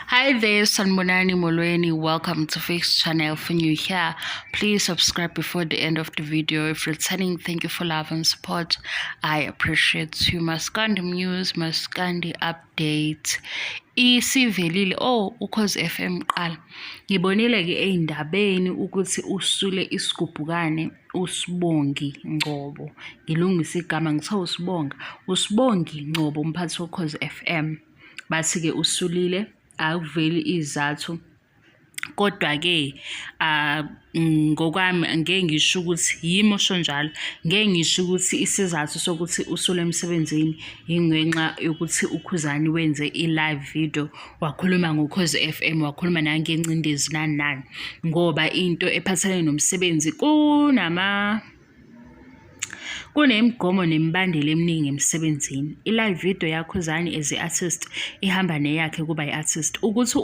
Hi there, Sanibonani Molweni. Welcome to Fix Channel. If you're new here, please subscribe before the end of the video. If returning, thank you for love and support. I appreciate you. Maskandi News, Maskandi Update. Isivelile, oh, Ukhozi FM qala. Ngibonile ke ey'ndabeni ukuthi usule isigubhukane uSibongi Ngcobo. Ngilungise igama ngithe uSibonga. USibongi Ngcobo umphathi woKhozi FM. Bathi-ke usulile akuveli izathu kodwa-ke ngokwami ngeke ngisho ukuthi yimi osho njalo, ngeke ngisho ukuthi isizathu sokuthi usule emsebenzini yingenxa yokuthi uKhuzani wenze i-live video wakhuluma ngoKhozi F_M, wakhuluma nangengcindezi nani nani, ngoba into ephathelene nomsebenzi kunama Kunemigomo nemibandela eminingi emsebenzini. I-live video yaKhuzani as i-artist ihamba neyakhe kuba i-artist. Ukuthi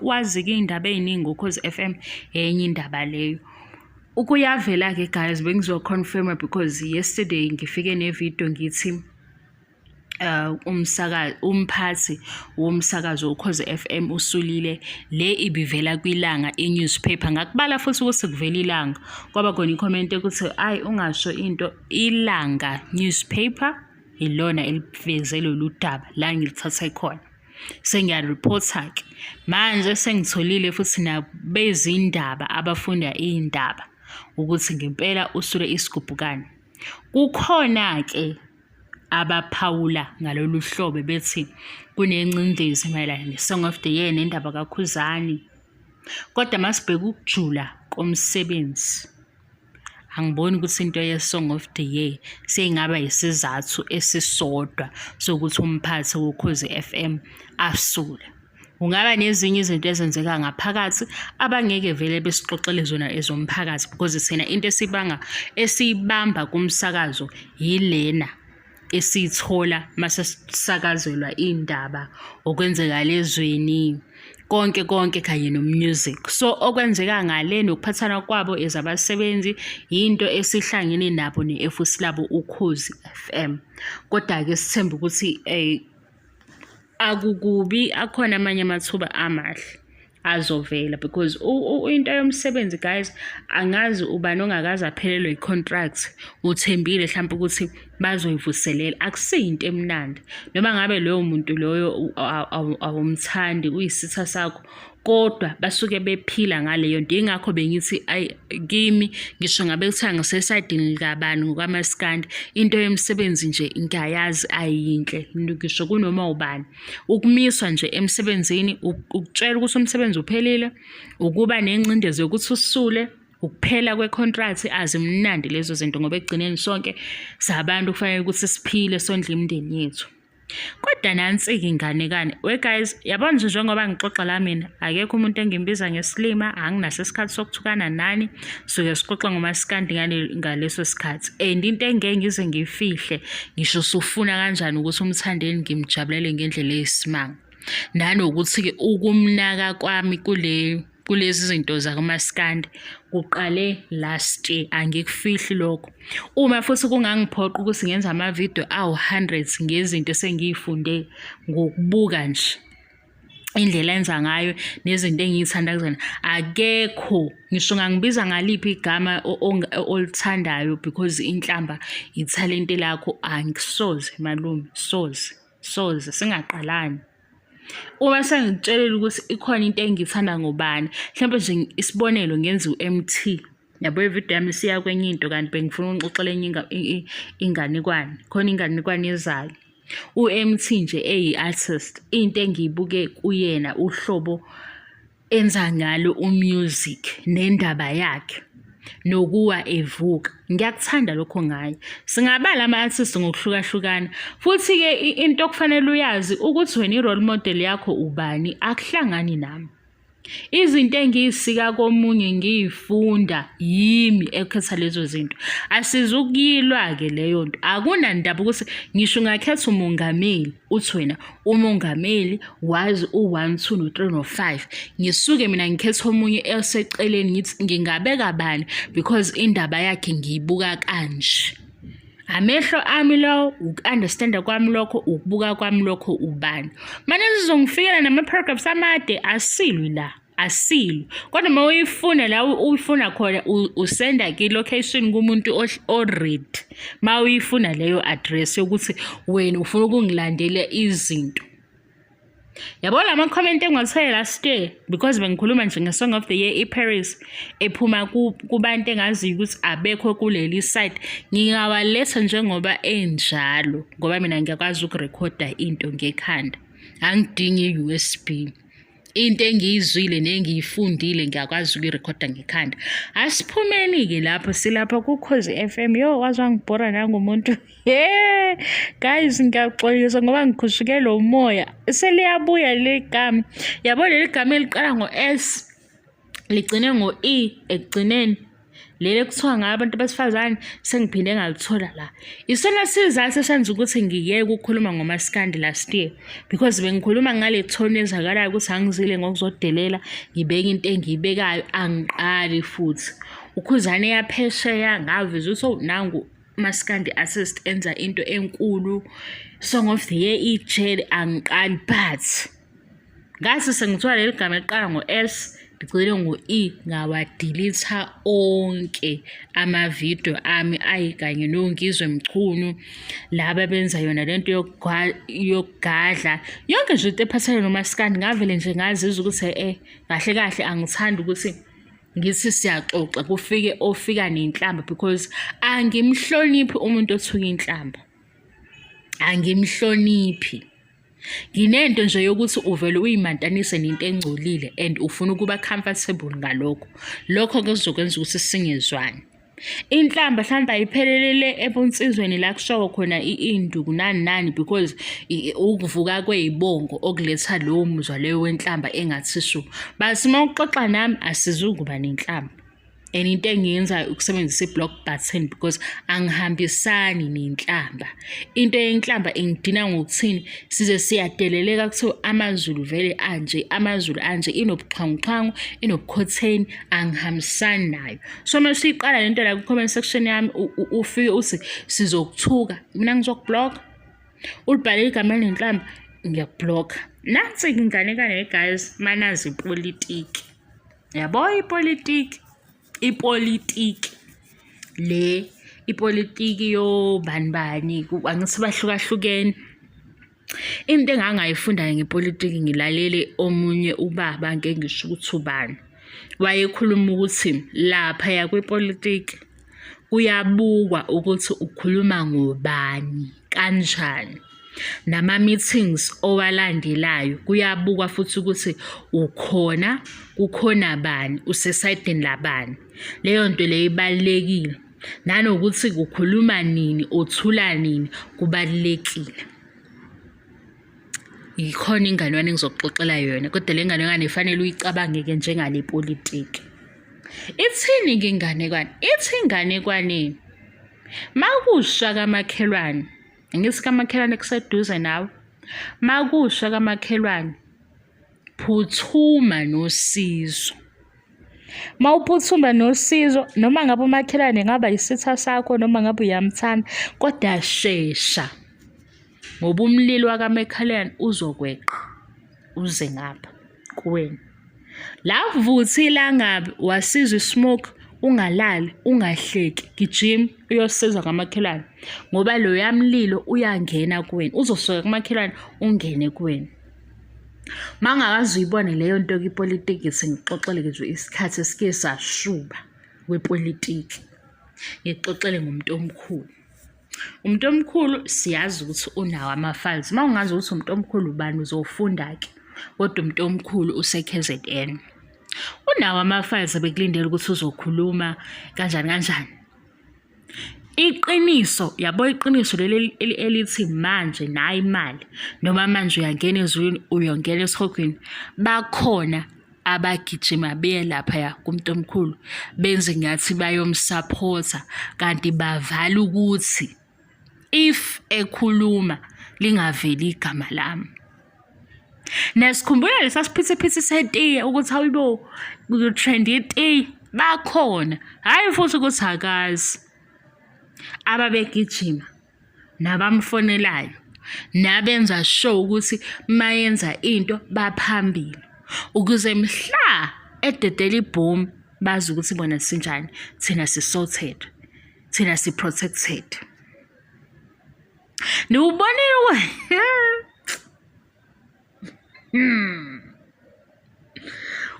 wazi-ke iy'ndaba ey'ningi ngoKhozi F_M enye indaba leyo. Ukuyavela-ke guys bengizo-confirm-a because yesterday ngifike ne-video ngithi umsakazi umphathi womsakazo Ukhozi FM usulile le ibivela kwilanga i-newspaper ngakubala futhi ukuthi kuvela ilanga kwaba khona i-comment ukuthi ayi ungasho into ilanga newspaper ilona eliveze lolu daba la ngilithathe khona sengiyarephotha-ke manje sengitholile futhi nabezindaba abafunda iy'ndaba ukuthi ngempela usule isigubhukane kukhona-ke abaphawula ngalolu hlobo bethi kunengcindezi mayelana ne-Song of the Year nendaba kaKhuzani. Kodwa masibheka ukujula komsebenzi, angiboni ukuthi into ye-Song of the Year seyingaba yisizathu esisodwa sokuthi umphathi woKhozi F_M asule. Kungaba nezinye izinto ezenzeka ngaphakathi abangeke vele besixoxele zona ezomphakathi because thina into esibanga esiyibamba kumsakazo yilena esiyithola mase sisakazelwa iy'ndaba okwenzeka lezweni konke konke kanye no-music. So okwenzeka ngale nokuphathana kwabo as abasebenzi yinto esihlangene nabo ne-efusi labo Ukhozi F_M. Koda-ke sithembe ukuthi akukubi akhona amanye amathuba amahle azovela because into yomsebenzi guys angazi ubani ongakaze aphelelwe i-contract uthembile mhlawumpe ukuthi bazoyivuselela akusiyinto emnandi noma ngabe loyo muntu loyo awumthandi uyisitha sakho kodwa basuke bephila ngaleyo nto yingakho bengithi ayi kimi ngisho ngabe kuthiwa ngisesayidini likabani ngokwamaskandi into yomsebenzi nje ngiyayazi ayiyinhle ngisho kunoma ubani ukumiswa nje emsebenzini ukutshela ukuthi umsebenzi uphelile ukuba nengcindezi yokuthi usule ukuphela kwe-contract azimnandi lezo zinto ngoba ekugcineni sonke sabantu kufanele ukuthi siphile sondle imindeni yethu. Kodwa nansi-ke inganekwane. We guys, yabona nje njengoba ngixoxa la mina, akekho umuntu engimbiza ngesilima, anginaso isikhathi sokuthukana nani, suke sixoxa ngomasikandi ngaleso sikhathi. And into engeke ngize ngiyifihle, ngisho usufuna kanjani ukuthi umthandeni ngimjabulele ngendlela eyisimanga. Nanokuthi-ke ukumnaka kwami kule kulezi zinto zakumaskandi kuqale last year angikufihli lokho uma futhi kungangiphoqa ukuthi ngenze amavidiyo awu-hundreds ngezinto esengiyifunde ngokubuka nje indlela enza ngayo nezinto engiyithanda kuzona akekho ngisho ngangibiza ngaliphi igama olithandayo because inhlamba ithalente lakho angisoze malume soze soze singaqalani. Uma sengikutshelile ukuthi ikhona into engiyithanda ngobani, mhlawumpe nje isibonelo ngenza u-M_T. Yabo ividiyo yami isiya kwenye into kanti bengifuna ukunixoxela enye inganekwane, khona inganekwane ezayo. U-M_T nje eyi-artist, into engiyibuke kuyena uhlobo enza ngalo u-music nendaba yakhe nokuwa evuka. Ngiyakuthanda lokho ngaye. Singabala ama-artist ngokuhlukahlukana. Futhi-ke into okufanele uyazi ukuthi wena i-role model yakho ubani akuhlangani nami. Izinto engiyisika komunye ngiyifunda yimi ekhetha lezo zinto. Asizukuyilwa-ke leyo nto. Akunandaba ukuthi ngisho ungakhetha umongameli uthi wena umongameli wazi u-one two no-three no-five ngisuke mina ngikhethe omunye eseceleni ngithi ngingabeka bani because indaba yakhe ngiyibuka kanje. Amehlo ami lawo, uku-understand-a kwami lokho, ukubuka kwami lokho ubani. Manje sizongifikela nama-paragraphs amade asilwi la, asilwi. Kodwa uma uyifuna la uyifuna khona usenda ki-location kumuntu o-ready. Uma uyifuna leyo address yokuthi wena ufuna ukungilandela izinto. Yabo la ma-comment engiwathole last year because bengikhuluma nje nge-song of the year i-Paris ephuma kubantu engaziyo ukuthi abekho kuleli site ngingawaletha njengoba enjalo ngoba mina ngiyakwazi ukurekhoda into ngekhanda angidingi i-USB into engiyizwile nengiyifundile ngiyakwazi ukuyirekhoda ngekhanda asiphumeni-ke lapho silapha kukhozi FM yo waze wangibhora nangumuntu. Hey guys ngiyaxolisa ngoba ngikhushukelwe umoya. Seliyabuya leli gama. Yabo leli gama eliqala ngo-S ligcine ngo-E ekugcineni. Leli ekuthiwa ngayo abantu besifazane sengiphinde ngalithola la. Isona sizathu esenza ukuthi ngiyeke ukukhuluma ngomaskandi last year because bengikhuluma ngale tone ezakalayo ukuthi angizile ngokuzodelela ngibeke into engiyibekayo angiqali futhi. Ukhuzane yaphesheya ngaveza ukuthi oh nangu Maskandi artist enza into enkulu song of the year ijele angiqali but ngase sengithola leli gama eliqala ngo-S ligcine ngo-E ngawadilitha onke amavidiyo ami ayi kanye noNgizwe Mchunu laba benza yona lento yokugadla yonke nje into ephathelene nomaskandi ngavele nje ngazizwa ukuthi eh kahle kahle angithandi ukuthi ngithi siyaxoxa kufike ofika nenhlamba because angimhloniphi umuntu othuka inhlamba angimhloniphi nginento nje yokuthi uvele uyimantanise nento engcolile and ufuna ukuba comfortable ngalokho lokho kuzokwenza ukuthi singezwani Inhlamba hlampe ayiphelelele ebunsizweni la kushawa khona induku nani nani because ukuvuka kwey'bongo okuletha lowo muzwa leyo wenhlamba engathi shu. But uma uxoxa nami asizukuba nenhlamba. And into engiyenzayo ukusebenzisa i-block button because angihambisani nenhlamba. Into yenhlamba ingidina ngokuthini size siyadeleleka kuthiwa amaZulu vele anje, amaZulu anje inobuxhwanguxhwangu, inobukhotheni angihambisani nayo. So uma usuyiqala lento la ku-comment section yami ufike uthi sizokuthuka mina ngizokublock ulibhale igama elinenhlamba ngiyakublock nansi-ke inganekane guys manazi ipolitiki yabo ipolitiki ipolitiki le ipolitiki yobani bani angithi bahlukahlukene Into engangayifunda ngepolitiki ngilalele omunye ubaba ngeke ngisho ukuthi ubani. Wayekhuluma ukuthi laphaya kwipolitiki kuyabukwa ukuthi ukhuluma ngobani, kanjani. Nama-meetings owalandelayo kuyabukwa futhi ukuthi ukhona, kukhona bani, usesayidini labani. Leyo nto leyo ibalulekile. Nanokuthi kukhuluma nini, uthula nini kubalulekile. Yikhona inganwane engizokuxoxela yona, kodwa le nganekwane ifanele uyicabange-ke njengale politiki. Ithini-ke inganekwane? Ithi inganekwane, makusha kamakhelwane, angithi kamakhelwane kuseduze nawe, makusha kamakhelwane, phuthuma nosizo. Uma uphuthuma nosizo noma ngabe umakhelwane ngaba isitha sakho noma ngabe uyamthanda kodwa shesha ngoba umlilo wakamakhelwane uzokweqa uze ngapha kuwena. La kuvutha ilangabi wasizwa i-smoke ungalali ungahleki gijima uyosiza kamakhelwane ngoba loya mlilo uyangena kuwena uzosuka kumakhelwane ungene kuwena. Uma ungakaze uyibone leyo nto kwipolitiki sengikuxoxele nje isikhathi esike sashuba kwipolitiki. Ngikuxoxele ngomuntu omkhulu. Umuntu omkhulu siyazi ukuthi unawo ama-files. Uma ungazi ukuthi umuntu omkhulu ubani uzofunda-ke, kodwa umuntu omkhulu use-K_Z_N. Unawo ama-files ebekulindele ukuthi uzokhuluma kanjani kanjani. Iqiniso, yabo iqiniso leli elithi manje nayi imali noma manje uyangena ezulwini uyongena esihogweni, bakhona abagijima beye laphaya kumuntu omkhulu benze ngathi bayomsaphotha kanti bavala ukuthi if ekhuluma lingaveli igama lami. Nesikhumbula lesa siphithiphithi setiye ukuthi hayibo kutrend itiye bakhona hhayi futhi ukuthi akazi. Ababegijima nabamfonelayo nabenza sure ukuthi mayenza into baphambili ukuze mhla ededela ibhomu bazi ukuthi bona sinjani, thina si-sorted, thina si-protected. Niwubonile.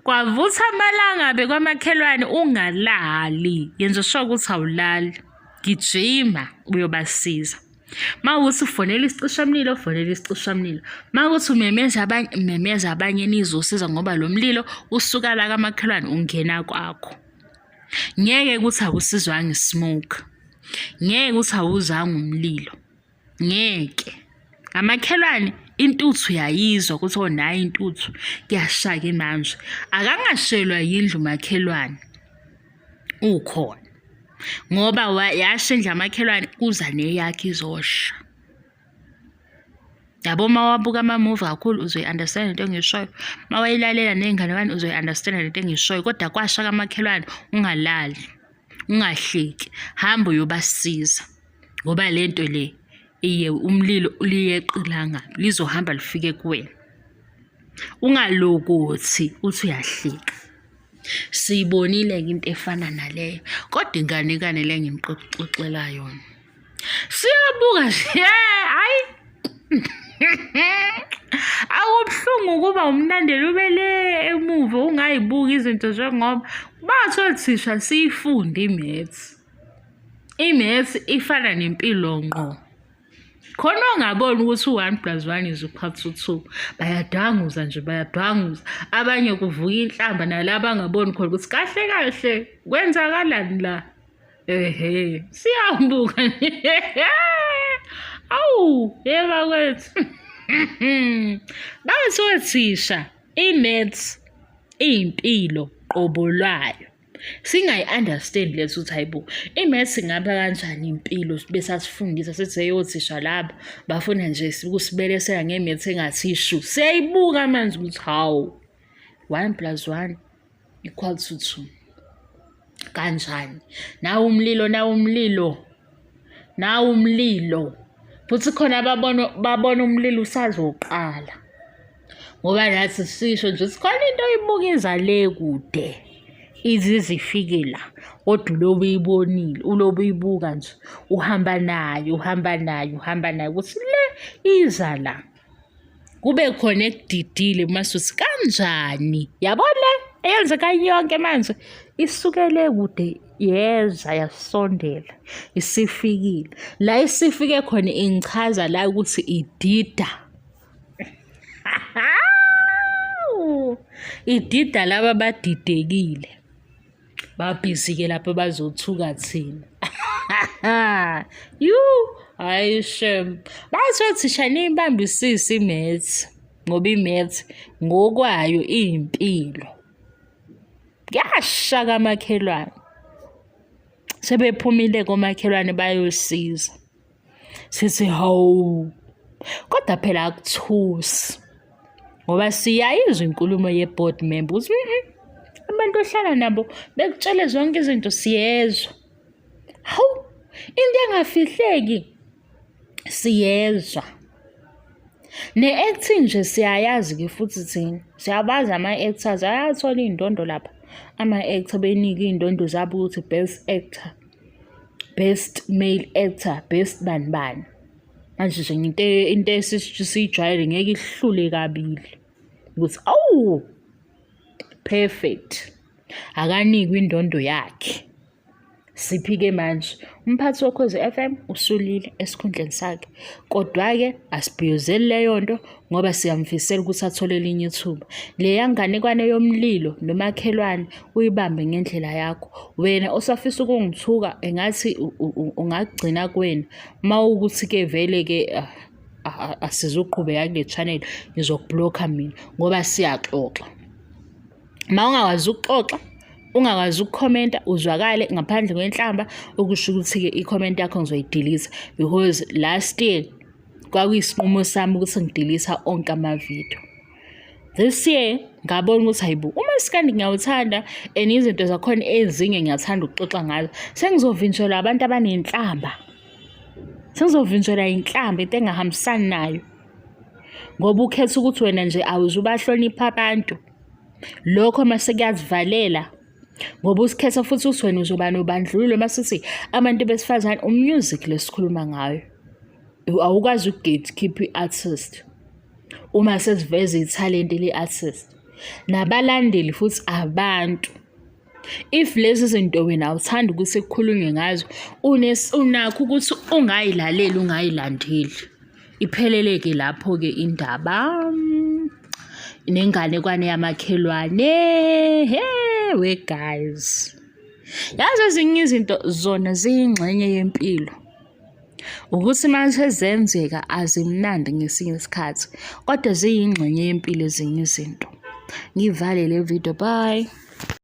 Kwavutha amalangabi kwamakhelwane ungalali. Yenza sure ukuthi awulali. Gijima uyobasiza. Uma ukuthi ufonela isicishamlilo, fonela isicishamlilo. Uma ukuthi umemeza abanye, memeza abanye nizosiza ngoba lo mlilo usuka la kamakhelwane ungena kwakho. Ngeke ukuthi awusizwanga i-smoke. Ngeke ukuthi awuzwanga umlilo. Ngeke. Amakhelwane intuthu uyayizwa ukuthi oh nayi intuthu kuyasha-ke manje. Akangashelwa yindlu makhelwane ukhona ngoba yasha indlu yamakhelwane kuza neyakhe izosha. Yabo uma wabuka ama-movie kakhulu uzoyi-understand lento engiyishoyo. Uma wayilalela ney'nganekwane uzoyi-understand lento engiyishoyo kodwa kwasha kamakhelwane ungalali, ungahleki, hamba uyobasiza. Ngoba le nto le iye umlilo liyeqa ilangabi lizohamba lifike kuwena. Ungalokothi uthi uyahleka. Siyibonile-ke into efana naleyo kodwa inganekwane le engimxoxela yona. Siyabuka nje hhayi. Akubuhlungu ukuba umlandeli ube le emuva ungayibuki izinto njengoba bathi othisha siyifunde i-maths. I-maths ifana nempilo ngqo. Khona ongaboni ukuthi u-one plus one is equal to two. Bayadwanguza nje bayadwanguza. Abanye kuvuka inhlamba nalaba angaboni khona ukuthi kahle kahle kwenzakalani la. Ehhe, siyambuka nje. Awu, yeba kwethu. Bathi othisha i-maths iyimpilo qobo lwayo. Singayi-understand lethu ukuthi hayi bo, i-maths ingaba kanjani impilo besasifundisa sithi seyothisha laba bafuna nje ukusibelesela nge-maths engathi shu. Siyayibuka manje ukuthi hawu, one plus one equal to two. Kanjani? Nawu umlilo, nawu umlilo, nawu umlilo. Futhi khona ababona babona umlilo usazoqala. Ngoba nathi sisho nje ukuthi khona into oyibuka iza le kude ize izifike la kodwa ulobe uyibonile ulobe uyibuka nje uhamba nayo uhamba nayo uhamba nayo ukuthi le iza la. Kube khona ekudidile masuthi kanjani yabo le eyenzeka yonke manje isukele kude yeza yasondela isifikile la isifike khona ingichaza la ukuthi idida idida laba badidekile. Babhizi-ke lapho bazothuka thina. Yu, hhayi shem. Bathi othisha niyibambisise i-maths ngoba i-maths ngokwayo iyimpilo. Kuyasha kamakhelwane. Sebephumile komakhelwane bayosiza. Sithi hawu, kodwa phela akuthusi ngoba siyayizwa inkulumo ye-board member ukuthi abantu ohlala nabo bekutshele zonke izinto siyezwa. Hawu, into engafihleki siyezwa. Ne-acting nje siyayazi-ke futhi thina, siyabazi ama-actors ayathola iy'ndondo lapha. Ama-actor benikwe iy'ndondo zabo ukuthi best actor. Best male actor, best bani bani. Manje nje into into esisiyijwayele ngeke ihlule kabili ukuthi awu perfect. Akanikwe indondo yakhe. Siphi-ke manje? Umphathi woKhozi F_M usulile esikhundleni sakhe. Kodwa-ke asibhiyozeli leyo nto ngoba siyamfisela ukuthi athole elinye ithuba. Leya nganekwane yomlilo nomakhelwane uyibambe ngendlela yakho. Wena osafisa ukungithuka engathi ungagcina kuwena. Uma ukuthi-ke vele-ke asizuqhubeka kule channel ngizoku-block-a mina ngoba siyaxoxa. Uma ungakwazi ukuxoxa, ungakwazi ukukhomenta uzwakale ngaphandle kwenhlamba okusho ukuthi-ke i-comment yakho ngizoyidilitha because last year kwakuyisinqumo sami ukuthi ngidilitha onke amavidiyo. This year ngabona ukuthi hayibo umaskandi ngiyawuthanda and izinto zakhona ezinye ngiyathanda ukuxoxa ngazo. Sengizovinjelwa abantu abanenhlamba. Sengizovinjelwa inhlamba into engahambisani nayo. Ngoba ukhetha ukuthi wena nje awuzubahlonipha abantu. Lokho mase kuyazivalela ngoba usikhetha futhi uthi wena uzoba nobandlululo masithi abantu besifazane umusic lesikhuluma ngayo. Awukwazi uku-gatekeep i-artist uma seziveza ithalente le-artist. Nabalandeli futhi abantu. If lezi zinto wena awuthandi ukuthi kukhulunywe ngazo, unakho ukuthi ungayilaleli ungayilandeli. Iphelele-ke lapho-ke indaba nenganekwane yamakhelwane. He we guys. Yazi ezinye izinto zona ziyingxenye yempilo. Ukuthi uma sezenzeka azimnandi ngesinye isikhathi, kodwa ziyingxenye yempilo ezinye izinto. Ngivale le video, bye.